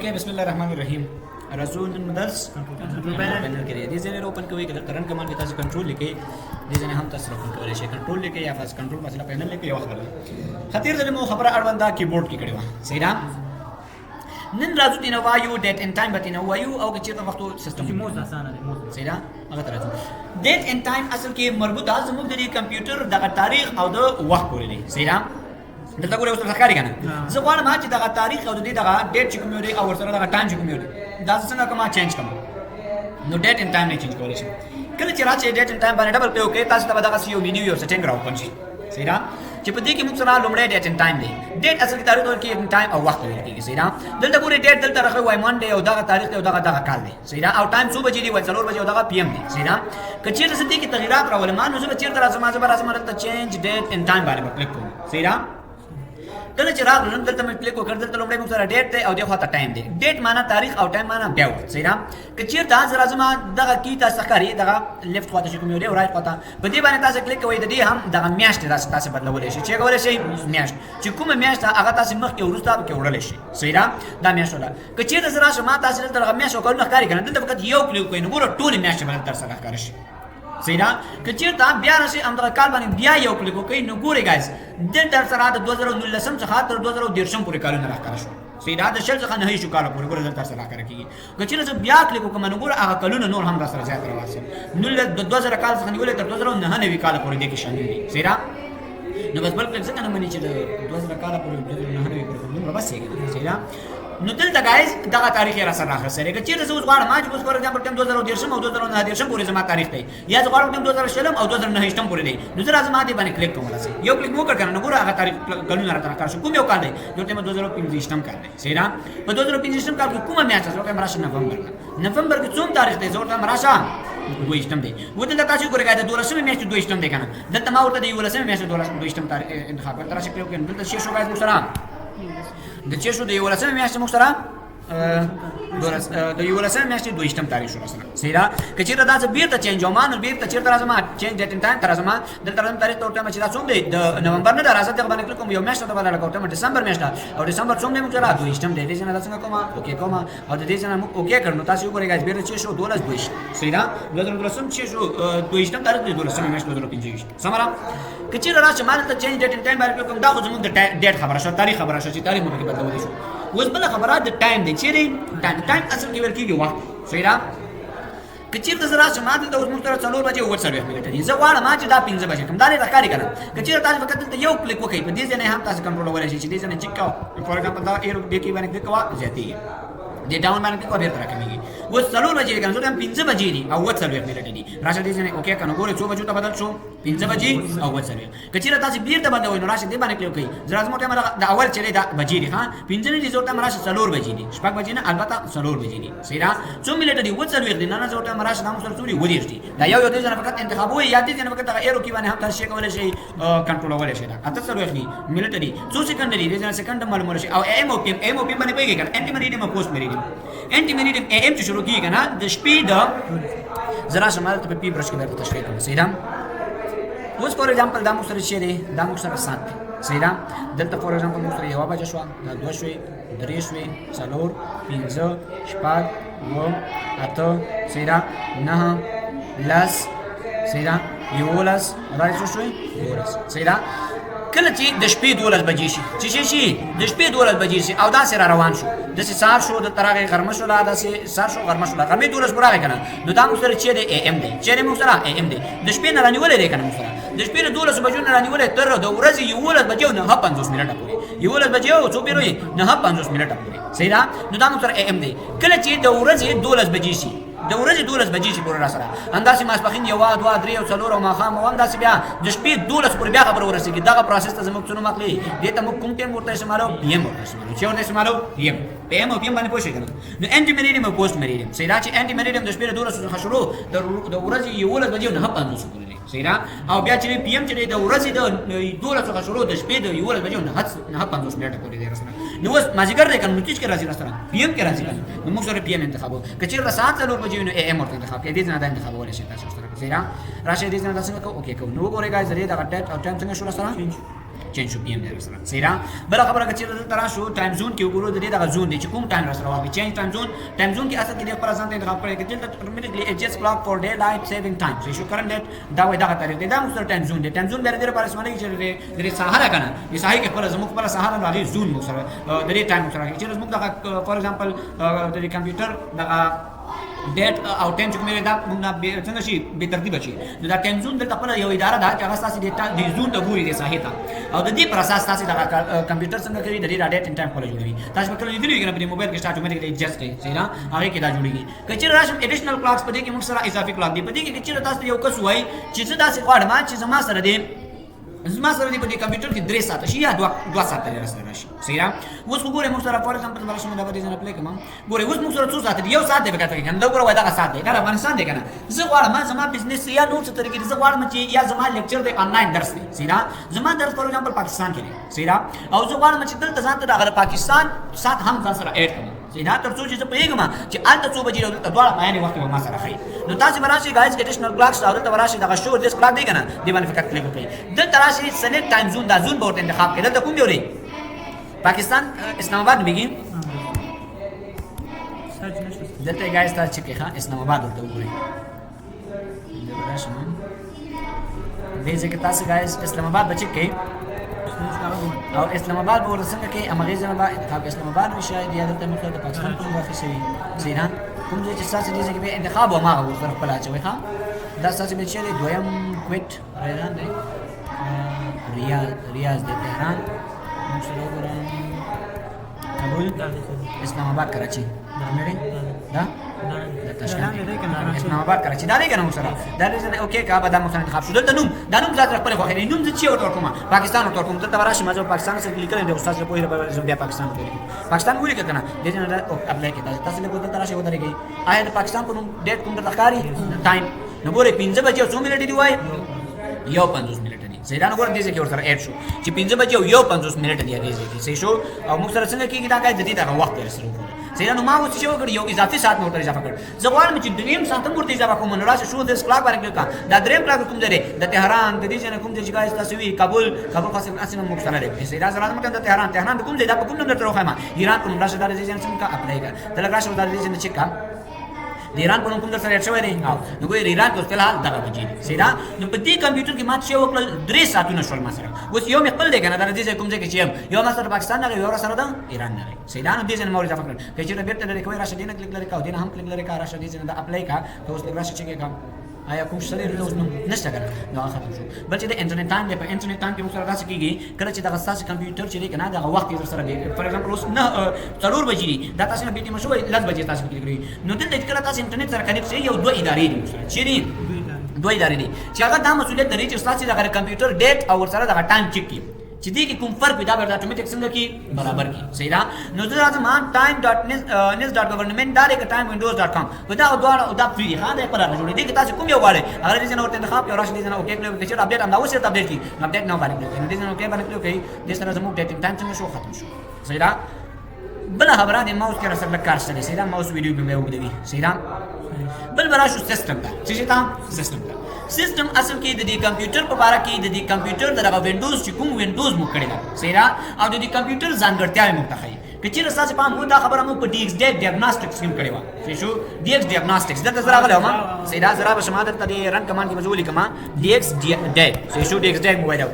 Okay، بسم الله الرحمن الرحیم. راځو نن مو درس control panel. Panel کې دی. دې ځای نه open کوي که درته run command کې تاسو کنټرول لیکئ، دې ځای نه هم تاسو open کولی شئ. کنټرول لیکئ یا فرض کنټرول مثلا پینل لیکئ، یو خبره ده. خطیر ځلې مو خبره اړوند دا کیبورډ کې کړې وه، صحیح ده؟ نن راځو دې نه وایو date and time به ترې نه ووایو او که چېرته وختو سیستم چې موز اسانه دی، موز. صحیح ده؟ هغه ته راځو. date and time اصل کې مربوطه زموږ د دې کمپیوټر دغه تاریخ او د وخت پورې دی، صحیح ده؟ دلته ګورئ، اوس درته ښکاري که نه؟ زه غواړم چې دغه تاریخ او د دې دغه date چې کوم یو دی او ورسره دغه time چې کوم یو دی، دا زه څنګه کوم change کوم؟ نو date and time نه change کولی شم. کله چې راشئ date and time باندې double click وکړئ، تاسو ته به دغسې یو مینیو، یو setting راوپن شي، صحیح ده؟ چې په دې کې موږ سره لومړی date and time دی. date اصل کې تاریخ ورکړي، time او وخت ویل کېږي، صحیح ده؟ دلته ګورئ، date دلته راغلی، وایي Monday او دغه تاریخ دی او دغه دغه کال دی، صحیح ده؟ او time څو بجې دی؟ وایي 4 بجې او دغه PM دی، صحیح ده؟ که چېرته زه دې کې تغیرات راولم، نو زه به چېرته راځم؟ زه به راځم دلته change date and time باندې به کلیک کوم، صحیح ده؟ کله چې راغلم دلته مې کلیک وکړ، دلته لومړی موږ سره date دی او دې خواته time دی. date معنا تاریخ او time معنا بیا وخت، صحیح ده؟ که چېرته زه راځم دغه کی تاسو ښکاري، دغه left خواته چې کوم یو دی او right خواته، په دې باندې تاسو کلیک کوئ، د دې هم دغه میاشتې تاسو تاسو بدلولی شئ. چې کولی شئ میاشت چې کومه میاشت ده هغه تاسو مخکې وروسته پکې وړلی شئ، صحیح ده؟ دا میاشت ده. که چېرته زه راشم، ما تاسو دلته دغه میاشت او کلونه ښکاري که نه؟ دلته فقط یو کلیک وکړئ نو ګوره ټولې میاشتې به دلته سره ښکاره شي، صحیح ده؟ که چېرته بیا راشئ همدغه کال باندې بیا یو کلیک وکړئ نو ګورئ guys، دلته سره د 2019 څخه تر 2030 پورې کالونه راښکاره شول، صحیح ده؟ د 20 څخه 29 کاله پورې ګوره دلته سره راښکاره کېږي. که چېرته زه بیا کلیک وکړم نو ګوره هغه کلونه نور هم راسره زیات راوځي، 19 د 2000 کال څخه نیولې تر 2099 کاله پورې دې کې شامل دي، صحیح ده؟ نو بس بل کلیک ځکه نه مني چې د 2000 کاله پورې 2099 پورې دومره بس یې، صحیح ده؟ نو دلته guys دغه تاریخ یې راسره راخستی دی. که چېرته زه اوس غواړم چې اوس for example time 2030 او 2039 پورې زما تاریخ دی، یا زه غواړم time 2020 او 2029 پورې دی، نو زه راځم دې باندې کلیک کوم. راځي یو کلیک مو وکړ که نه، نو ګوره هغه تاریخ کلونه راته راښکاره شو. کوم یو کال دی؟ دلته 2025 کال دی، صحیح ده؟ په 2025 کال کې کومه میاشت ده؟ زه ورته وایم راشه نومبر ده. نومبر کې څوم تاریخ دی؟ زه ورته وایم راشه 22 دی. و دلته تاسو ګورئ د 12مې میاشتې 22 دی که نه؟ دلته ما ورته د 11مې میاشتې 22 تاریخ انتخاب کړ. راشه کلیک وکړئ، دلته چې شو guys موږ سره د چې شو د 11مې میاشتې موږ سره د 11مې میاشتې 22 تاریخ شو سره، صحیح ده؟ که چېرته دا څه بیرته change وم، نو بیرته چېرته راځم؟ change date and time ته راځم. دلته راځم، تاریخ ته ورته چې دا څوم دی؟ د نومبر نه ده، راځه دغه باندې کلیک کوم، یو میاشت ته باندې لګوم، ورته دسمبر میاشت او دسمبر څوم دی موږ سره؟ 22 دی. دې ځای نه دا څنګه کوم؟ okay کوم او د دې ځای نه موږ okay کړ، نو تاسو وګورئ guys بیرته چې شو 12 22، صحیح ده؟ 2012 چې شو 22 تاریخ دی، 12مې میاشت 2025، سمه ده؟ که چېرته راشم ما دلته change date and time باندې کلیک کوم. دا خو زموږ د date خبره شوه، تاریخ خبره شوه چې تاریخ مو پکې بدلولی شو. اوس بله خبره د time دی. چېرې time؟ time اصل کې ویل کېږي وخت، صحیح ده؟ که چېرته زه راشم ما دلته اوس موږ سره 4 بجې 47 منټه دي، زه غواړم چې دا 5 بجې کوم، دا نه ښکاري که نه؟ که چېرته تاسو فقط دلته یو کلیک وکړئ، په دې ځای نه هم تاسو کنټرولولی شئ چې دې ځای نه چک کوه، for example دا arrow دې کې باندې کلیک کوه زیاتېږي، دې down باندې کلیک کوه بېرته راکمېږي. اوس 4 بجې دي که نه؟ زه وایم 5 بجې دي او 47 منټه دي. راشه دې ځای نه okay که نه، ګورئ څو بجو ته بدل شو؟ 5 بجې او 47. که چېرته تاسو بېرته بدلوئ نو راشه دې باندې کلیک وکړئ. زه راځم ورته د اول چې دی دا بجې دي، ها 5 نه دي، زه ورته راشه 4 بجې دي، 6 بجې نه البته 4 بجې دي، صحیح ده؟ څو منټه دي؟ 47 دي. نه نه، زه ورته راشه دا موږ سره څو دي؟ 37 دي. دا یو یو دې ځای نه فقط انتخابوئ یا دې ځای نه فقط دغه arrow key باندې هم تاسو شی کولی شئ، کنټرولولی شئ. دا 48 دي منټه دي، څو سیکنډ دي؟ دې ځای نه سیکنډ هم معلومولی شئ. او AM او PM، AM او PM باندې پوهېږئ که نه؟ ante meridiem او post meridiem. ante meridiem AM چې شروع کېږي که نه د شپې د، زه راشم دلته په پی برش کې درته تشریح کوم، صحیح ده؟ اوس for example دا موږ سره چې دی دا موږ سره ساعت دی، صحیح ده؟ دلته for example موږ سره 1 بجه شوه، دا 2 شوې، 3 شوې، 4، 5، 6، 7، 8، صحیح ده؟ 9، 10، صحیح ده؟ 11، دا څو شوې؟ 12، صحیح ده؟ کله چې د شپې 12 بجې شي، چې شي شي د شپې 12 بجې شي او داسې را روان شو، داسې سهار شو، دلته راغی غرمه شوله، داسې سهار شو غرمه شوله، غرمې 12 پورې راغی که نه، نو دا موږ سره چې دی AM دی، چې دی موږ سره AM دی. د شپې نه رانیولی دی که نه، موږ سره د شپې له 12 بجو نه رانیولی تر د ورځې 11 بجې او 59 منټه پورې، 11 بجې او څو پېرو یې 59 منټه پورې، صحیح ده؟ نو دا موږ سره AM دی. کله چې د ورځې 12 بجې شي، د ورځې 12 بجې چې پورې را سره همداسې ماسپښین 1، 2، 3 او 4 او ماښام او همداسې بیا د شپې 12 پورې بیا خبره ورسېږي، دغه process ته زموږ څه نوم اخلي؟ دې ته موږ کوم time ورته استعمالوو؟ PM ورته استعمالوو. چې ورته استعمالوو PM. PM او PM باندې پوه شئ که نه؟ نو ante meridiem او post meridiem، صحیح ده؟ چې ante meridiem د شپې له 12 څخه شروع د ورځې 11 بجې او 59 پورې دی، صحیح ده؟ او بیا چې PM چې د ورځې د 12 څخه شروع د شپې د 11 بجې او 59 منټه پورې دی راسره. نو اوس مازیګر دی که نه، نو چې کې راځي راسره PM کې راځي که نه، نو موږ سره PM انتخابو. که چېرته ساعت 4 بجې وي نو AM ورته انتخاب کړئ، دې ځای نه دا انتخابولی شئ تاسو سره، صحیح ده؟ راشه دې ځای نه دا څنګه کوو؟ okay کوو. نو وګورئ guys دې دغه date او time څنګه شو راسره؟ change شو، PM دی سره، صحیح ده. بل خبره که چیرې دلته راشو time zone کې وګورو، د دې دغه زون دی چې کوم time را سره واخلي. change time zone، time zone کې اصل کې د خپل ځان ته انتخاب کړی چې دلته automatically adjust clock for daylight saving time. صحیح شو، current date دا وای دغه تاریخ دی، دا موږ سره time zone دی. time zone بیا د دې لپاره استعمالېږي چې د دې سهار که نه، د ساحې کې خپله زموږ خپله سهار نو هغې زون موږ سره د دې time موږ سره راکوي. چې زموږ دغه for example د دې کمپیوټر دغه date او time چې کوم دی دا موږ نه څنګه شي بې ترتیبه شي، نو دا time zone دلته خپله یو اداره ده چې هغه ستاسې د زون ته ګوري د ساحې ته، او د دې پر اساس تاسې دغه کمپیوټر څنګه کوي د دې دا date and time خپله جوړوي. تاسې به کله لیدلي وي که نه په دې موبایل کې شته automatically adjust کوي، صحیح ده، هغې کې دا جوړېږي. که چېرې راشم additional clocks، په دې کې موږ سره اضافي clock دی. په دې کې که چېرې تاسو یو کس وایي چې زه داسې غواړم چې زما سره دې په دې کمپیوټر کې 3 ساعته شي یا 2 ساعته دې راسره راشي، صحیح ده. اوس خو ګورئ موږ سره for example راشم دا به دې ځای نه play کړم. ګورئ اوس موږ سره څو ساعته دي؟ یو ساعت دی په کتل کې که نه، دا ګوره وایي دغه ساعت دی، دا د افغانستان دی که نه. زه غواړم زما business یا نور څه طریقې دي، زه غواړم چې یا زما lecture دی، آنلاین درس دی، صحیح ده، زما درس for example پاکستان کې دی، صحیح ده، او زه غواړم چې دلته ځان ته دغه پاکستان ساعت هم ځان سره add کړم، صحیح ده، تر څو چې زه پوهېږم چې هلته څو بجې دلته دواړه بیانې وخت به ما سره ښایي. نو تاسې به راشئ guys additional clocks او دلته به راشئ دغه show this clock دی که نه، دې باندې فقط کلیک وکړئ. دلته راشئ select time zone، دا زون به ورته انتخاب کړئ. دلته کوم یو دی؟ پاکستان اسلام آباد نومېږي. دلته guys تاسو چې کې ښه اسلام آباد ورته وګورئ. دلته راشم دې ځای کې تاسو guys اسلام آباد به چک کړئ، او اسلام آباد به ورته څنګه کوي همغې ځای به انتخاب اسلام آباد وي شاید، یا دلته موږ د پاکستان په نوم واخیستل وي، صحیح ده. کوم ځای چې ستاسو دې ځای کې بیا انتخاب و هماغه ورسره خپله اچوئ. ښه دا ستاسو بیا چې دی دویم کویټ ایران دی، ریاض، ریاض دی، تهران موږ سره وګورم، کابل، اسلام آباد، کراچي مې دا د تاشکند، اسلام آباد، کراچي دا دی که نه موږ سره دا دی. okay که به دا موږ سره انتخاب شو. دلته نوم، دا نوم ځان خپل خوښه دی، نوم زه چې ورته ورکوم پاکستان ورته ورکوم. دلته به راشم زه پاکستان سره لیکلی دی، استاد له پوهې به زه بیا پاکستان ورته ولیکم، پاکستان ولیکه که نه دې نه apply کړئ. تاسو لږ دلته راشئ ودرېږئ. آیا د پاکستان په نوم date کوم درته ښکاري time؟ نو ګورئ 5 بجې او څو منټې دي؟ وایي 51 منټه دي، صحیح ده. نو ګوره دې ځای کې ورسره add شو چې 5 بجې او 51 منټه دي هغې ځای کې، صحیح شو. او موږ سره څنګه کېږي دا guys د دې دغه وخت یې سره وښوده، صحیح ده. نو ما اوس څه وکړ؟ یو اضافي ساعت مې ورته اضافه کړ. زه غواړم چې دریم ساعت هم ورته اضافه کوم، نو راشه show this clock باندې کلیک کړه. دا دریم clock کوم ځای دی؟ د تهران د دې ځای نه کوم ځای چې guys تاسو وي کابل، کابل خو اصل موږ سره دی، صحیح ده. زه راځم د تهران، تهران د کوم ځای دا په کوم نوم درته وښایم؟ ایران په نوم. راشه دا د دې ځای نه څنګه apply کړه، ته لږ راشه دا د دې ځای نه چک کړه د ایران په نوم کوم در سره add شوی دی. او نو ګورئ ایران کې اوس فلحال دغه بجې دي، صحیح ده. نو په دې کمپیوټر کې ما څه وکړل؟ 3 ساعتونه شول ما سره. اوس یو مې خپل دی که نه، دا دې ځای کوم ځای کې چې یم یو ما سره پاکستان نه یو سره ده ایران نه، صحیح ده. نو دې ځای نه ما اضافه کړل. که چېرته بېرته لرې کوئ راشه دې نه کلیک لرې کا او دې نه هم کلیک لرې کا، راشه دې ځای نه دا apply کا. ته اوس لږ راشه چک یې کړه، آیا کوم څه لري اوس؟ نو نشته که نه، نو هغه ختم شو. بل چې د internet time دی، په internet time کې موږ سره داسې کېږي کله چې دغه ستاسو کمپیوټر چې دی که نه دغه وخت یې در سره دی، for example اوس نه 4 بجې دي، دا تاسو نه بې ټیمه شوی 10 بجې تاسو کلیک کړئ. نو دلته کله تاسو انټرنیټ سره connect شئ یو دوه ادارې دي موږ سره چې دي، دوه ادارې دي چې هغه دا مسؤلیت لري چې ستاسو دغه کمپیوټر date او ورسره دغه time چک کړي چې دې کې کوم فرق وي دا به اتوماتیک څنګه کی برابر کی، صحیح ده. نو زه راځم time dot nis dot government دا دی که time windows dot com په دا دواړه دا free دي. ښه دا پر جوړې دي که تاسو کوم یو غواړئ هغه دې نه ورته انتخاب کړئ، راشه دې نه okay کړئ. چې update هم دا اوس update کی update نه باندې کړئ، دې نه okay باندې کړئ. دې سره زموږ date time څنګه شو؟ ختم شو، صحیح ده. بل خبره د ماوس کې سره لږ کار شته، صحیح ده. ماوس ویډیو به مې وګدوي، صحیح ده. بل به راشو سیستم ته. څه شي ته؟ سیستم ته. سیستم اصل کې د دې کمپیوټر په اړه کې د دې کمپیوټر دغه وینډوز چې کوم وینډوز مو کړی ده، صحیح ده، او د دې کمپیوټر ځانګړتیاوې موږ ته ښیي. که چیرې ستاسو پام وو دا خبره مو په dxdiag diagnostics کې کړې وه، صحیح شو. dx diagnostics دلته زه راغلی وم، صحیح ده. زه را به شم دلته د run command کې به زه ولیکم dxdiag، صحیح شو. dxdiag مو ویلی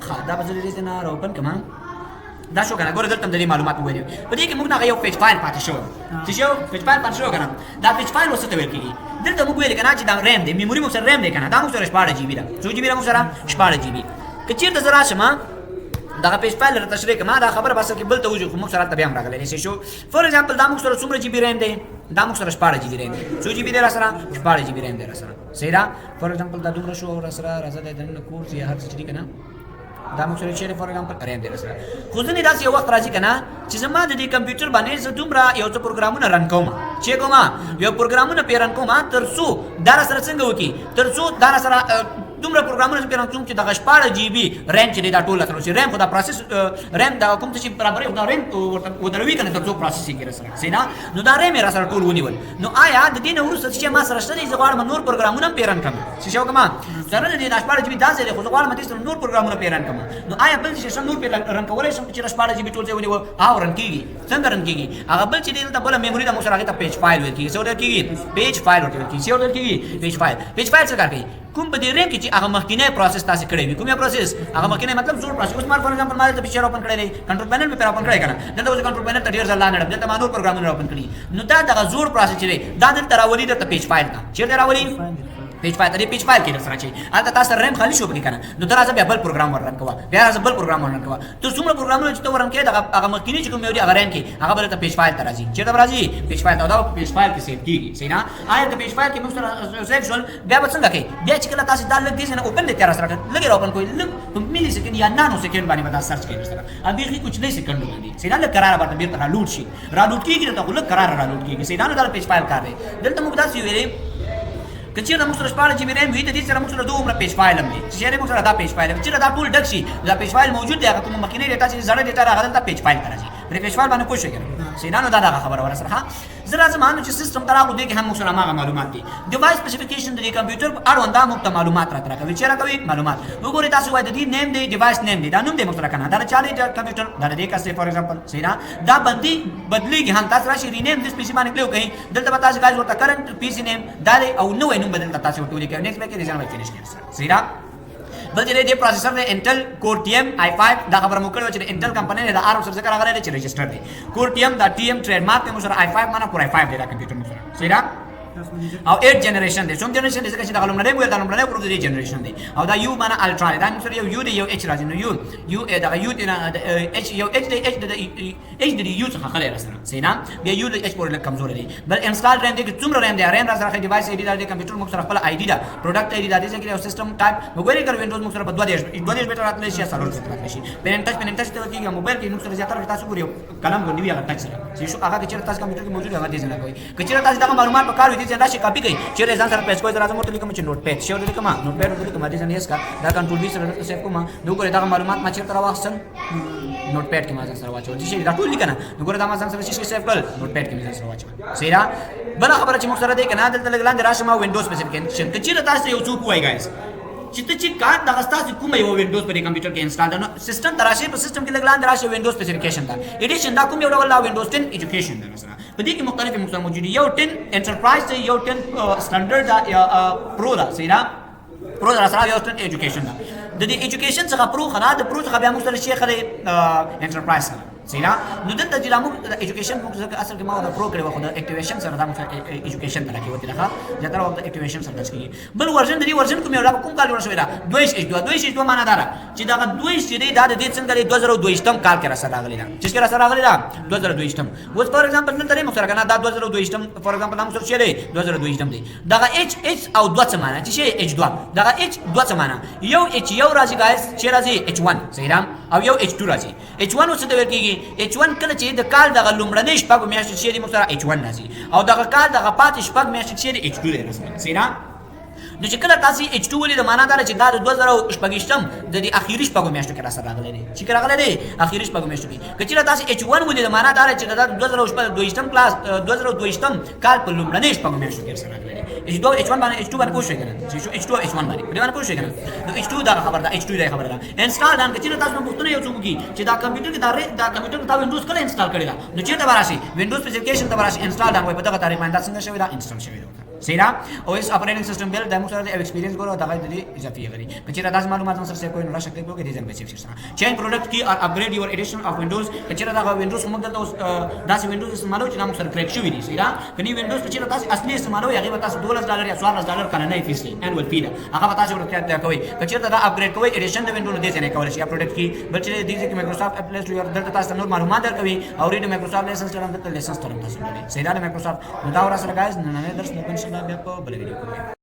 ښه، دا به زه د دې نه را open کړم. دا شو کنه، ګوره دلته هم د دې معلومات وویل. په دې کې موږ نه یو page file پاتې شو، چې شو page file پاتې شو کنه. دا page file اوس څه ته ویل کېږي؟ دلته موږ ویل کنه چې دا ریم دی، memory موږ سره ریم دی کنه، دا موږ سره 16 GB ده. څو GB ده موږ سره؟ 16 GB. که چیرته زه راشم دغه page file را تشریح کړم، دا خبره بس کې بل ته وځي، خو موږ سره ته بیا هم راغلی شي. شو for example دا موږ سره څومره GB RAM دی؟ دا موږ سره 16 GB RAM دی. څو GB دی را سره؟ 16 GB RAM دی را سره، صحیح ده. for example دا دومره شو را سره راځه د دننه کورس یا هر څه چې دي کنه، دا موږ سره چې for example RAM دی سره. خو ځینې داسې یو وخت راځي کنه چې زما د دې کمپیوټر باندې زه دومره یو څه پروګرامونه run کوم چې کوم یو پروګرامونه پې run کوم تر څو دا را سره څنګه وکړي، تر څو دا را سره دومره پروګرامونه زه پرې رن کوم چې دغه 16 جی بي ریم چې دی دا ټول سره شي. ریم خو دا پروسس ریم دا کوم څه چې برابرې خو دا ریم ورته ودروي کنه تر څو پروسس یې کړي سره، صحیح ده؟ نو دا ریم یې را سره ټول ونیول. نو آیا د دې نه وروسته چې ما سره شته دی، زه غواړم نور پروګرامونه هم پرې رن کړم، څه شی وکړم سره د دې دا 16 جی بي داسې دی، خو زه غواړم دې سره نور پروګرامونه پرې رن کړم. نو آیا بل څه شي نور پرې رن کولی شم چې 16 جی بي ټول ځای ونیو؟ او رن کېږي. څنګه رن کېږي؟ هغه بل چې دی دلته بله میموري ده موږ سره، هغې ته پیج فایل ویل کېږي. څه ورته کېږي؟ پیج فایل ورته ویل کېږي. څه ورته کېږي؟ پیج فایل. پیج فایل څه کار کوي؟ کوم په دې ریم کې چې هغه مخکینی پروسس تاسو کړی وي، کوم یو پروسس هغه مخکینی مطلب زوړ پروسس. اوس ما فار ایگزامپل ما دلته پیکچر اوپن کړی دی، کنټرول پینل مې پر اوپن کړی کنه، دلته اوس کنټرول پینل ته ډیر ځل لاندې دلته ما نور پروګرامونه اوپن کړي. نو دا دغه زوړ پروسس چې دی دا دلته راولي، دلته پیج فایل ته چیرته راولي؟ پیج فایل ته. پیج فایل کې در سره چې هلته تاسو ریم خالي شو پکې کنه، نو ته راځه بیا بل پروګرام ور رن کوه، بیا راځه بل پروګرام ور رن کوه. ته څومره پروګرامونه چې ته ور رن کوې، دغه هغه مخکینی چې کوم یو دی هغه ریم کې هغه بل ته پیج فایل ته راځي. چیرته راځي؟ پیج فایل ته. دا په پیج فایل کې سیو کیږي، صحیح نه؟ آیا د پیج فایل کې موږ سره سیو شول بیا به څنګه کوي؟ بیا چې کله تاسو دا لږ دې نه اوپن دی تیار سره لږ را اوپن کوئ، لږ په ملي سیکنډ یا نانو سیکنډ باندې به دا سرچ کوي سره، بیخي کوچنی سیکنډ باندې، صحیح نه؟ لږ کراره به بیرته را لوډ شي، را لوډ کیږي دلته، خو لږ کراره را لوډ کیږي، صحیح نه؟ نو دا پیج فایل کار دی. دلته موږ داسې ویلې که چیرته موږ سره 16 جی بي ریم وي، د دې سره موږ سره دوه عمره پیج فایل هم دی. چې موږ سره دا پیج فایل چې دا ټول ډک شي، دا پیج فایل موجود دی، هغه کوم مخکینی ډیټا چې زړه ډیټا راغله دلته پیج فایل ته راځي. پر پیج فایل باندې پوه شئ کنه، صحیح نه؟ نو دا دغه خبره ورسره. ها زه راځم نو چې سیستم ته راغلو، دې کې هم موږ سره هغه معلومات دي. ډیوایس سپیسیفیکیشن د دې کمپیوټر په اړوند دا موږ ته معلومات راته کوي. چې راکوي معلومات وګورئ تاسو وایي د دې نیم دی، ډیوایس نیم دی، دا نوم دی موږ سره کنه، دا چا دی کمپیوټر، دا د دې کس دی فار ایگزامپل، صحیح نه؟ دا بندي بدلیږي هم. تاسو راشي رینیم دیس پی سی باندې کلیک وکړئ، دلته به تاسو ګایز ورته کرنٹ پی سی نیم دا دی او نوی نوم بدل تاسو ورته ولیکئ، نیکسټ به کې ریزن به فینش کړئ، صحیح ده؟ بل چې دې پروسیسر دی انټل کور ټي ایم آی 5، دا خبره مو کړې وه چې د انټل کمپنۍ د آر سره ذکر راغلی دی چې رجسټر دی. کور ټي ایم دا ټي ایم ټریډ مارک دی موږ سره، آی 5 معنا کور آی 5 دی دا کمپیوټر موږ سره، صحیح ده؟ او 8 جنریشن دی. څوم جنریشن دی؟ ځکه چې دغه لومړنی ویل دا لومړنی ګروپ د دې جنریشن دی. او دا یو معنا الټرا دی، دا موږ سره یو یو دی یو اچ راځي، نو یو یو دغه یو دی نه اچ یو اچ دی، اچ د اچ د یو څخه خلی را سره، صحیح نه؟ بیا یو د اچ پورې لږ کمزوری دی. بل انسټال ریم دی چې څومره ریم دی، ریم را سره ډیوایس ای ډي دا دی، کمپیوټر موږ سره خپل آی ډي ده، پروډکټ آی ډي دا دی ځکه. او سیستم ټایپ وګورئ کله وینډوز موږ سره په 32 بیټ راتلی شي، 4 بیټ راتلی شي. پین ټچ، پین ټچ ته کېږي موبایل کې موږ سره زیاتره تاسو ګورئ قلم غوندې وي هغه ټچ سره چې شو هغه چې تاسو کمپیوټر کې موجود هغه دې نه کوي. که چېرې تاسو دغه معلومات په کار وي دې ځای راشي کاپي کوي، چېرې ځان سره پیس کوی، زه راځم ورته لیکم چې نوټ پیډ شی ورته لیکم، نوټ پیډ ورته لیکم، دې ځای یې کا دا کنټرول وی سره دلته سیو کوم. نو ګورئ دغه معلومات ما چېرته راواخیستل؟ نوټ پیډ کې ما ځان سره واچول. چې دا ټول لیکنه نو ګوره دا ما ځان سره چې سیو کړل نوټ پیډ کې مې ځان سره واچول، صحیح ده؟ بله خبره چې موږ سره دی که نه، دلته لږ لاندې راشم وینډوز سپیسیفیکیشن. که چېرې تاسو یو څوک ووایي ګایز چې ته چې کار دغه ستاسو کومه یوه وینډوز په دې کمپیوټر کې انسټال ده، نو سیستم ته راشي، په سیستم کې لږ لاندې راشي وینډوز سپیسیفیکیشن ده، ایډیشن دا کوم یو ډول دا وینډوز 10 ایجوکیشن ده. مثلا په دې کې مختلفې موږ سره موجود دي، یو 10 انټرپرایز دی، یو 10 سټنډرډ ده یا پرو ده، صحیح ده؟ پرو ده سره یو 10 ایجوکیشن ده. د دې ایجوکیشن څخه پرو خنا د پرو څخه بیا موږ سره شیخ دی انټرپرایز سره، صحیح ده؟ نو دلته چې دا موږ ایجوکیشن موږ ځکه اصل کې ما دا پرو کړی و، خو د اکټیویشن سره دا موږ ایجوکیشن ته راکې وتې ده، زیاتره وخت د اکټیویشن سره ټچ کېږي. بل ورژن د دې ورژن کوم یو دا کوم کال جوړ شوی ده؟ 22 H2. 22 H2 معنا دا ده چې دغه 22 چې دی دا د دې څنګه دی 2022 کال کې را سره راغلی ده، چې کې را سره راغلی ده 2022. اوس فار ایگزامپل دلته موږ سره کنه دا 2022 فار ایگزامپل موږ سره چې دی 2022 دی. دغه اچ اچ او 2 څه معنا چې شي اچ 2، دغه اچ 2 څه معنا؟ یو اچ یو راځي ګایز چې راځي اچ 1، صحیح ده؟ او یو اچ 2 راځي. اچ 1 څه ته ویل کېږي؟ اچ 1 کله چې د کال دغه لومړنۍ شپږ میاشتې چې دی موږ سره اچ 1 راځي، او دغه کال دغه پاتې شپږ میاشتې چې دی اچ 2 دی رسمي، صحیح ده؟ نو چې کله تاسو اچ 2 ولید معنا دا چې دا د 2026 د دې اخیری شپږو میاشتو کې را سره راغلی دی، چې راغلی دی اخیری شپږو میاشتو کې. که چېرې تاسو اچ 1 ولید معنا دا چې دا د 2022 کلاس 2022 کال په لومړنۍ شپږو میاشتو کې سره راغلی دی. اچ 2 اچ 1 باندې اچ 2 باندې پوه شئ کنه، چې شو اچ 2 اچ 1 باندې په دې باندې پوه شئ کنه. نو اچ 2 دا خبره ده، اچ 2 دا خبره ده. انسټال ډان که چېرې تاسو پوښتنه یو څوک وکړي چې دا کمپیوټر کې دا کمپیوټر کې تا وینډوز کله انسټال کړی دا، نو چېرته به راشي؟ وینډوز سپیسیفیکیشن ته به راشي، انسټال ډان وایي په دغه تاریخ باندې دا څنګه شوی دا انسټال شوی دی، صحیح ده؟ او اس اپریټینګ سیستم بیل د موږ سره د ایکسپیرینس ګورو دغه د دې اضافي غري. که چېرې داسې معلومات موږ سره سیو کوئ نو راشه کلیک وکړئ دې ځای به سیو شي سره. چینج پروډکټ کی اور اپګریډ یور ایډیشن اف وینډوز. که چېرې دغه وینډوز موږ دلته اوس داسې وینډوز استعمالوو چې دا موږ سره کریک شوي دي، صحیح ده؟ که نی وینډوز که چېرې تاسو اصلي استعمالوئ هغې به تاسو 12 ډالر یا 14 ډالر کلنۍ فیس دی، انوال فی ده، هغه به تاسو ورته کوئ. که چېرته دا اپګریډ کوئ ایډیشن د وینډوز دې ځای نه کولی شي پروډکټ کی. بل چې دې ځای کې مایکروسافټ اپ لیست یور دلته تاسو نور معلومات درکوي او ریډ مایکروسافټ لایسنس ټرم دلته لایسنس ټرم تاسو لرئ، صحیح ده؟ مایکروسافټ. نو دا ورسره ګایز نننی درس مو ان شاء الله بیا په بله ویډیو کې.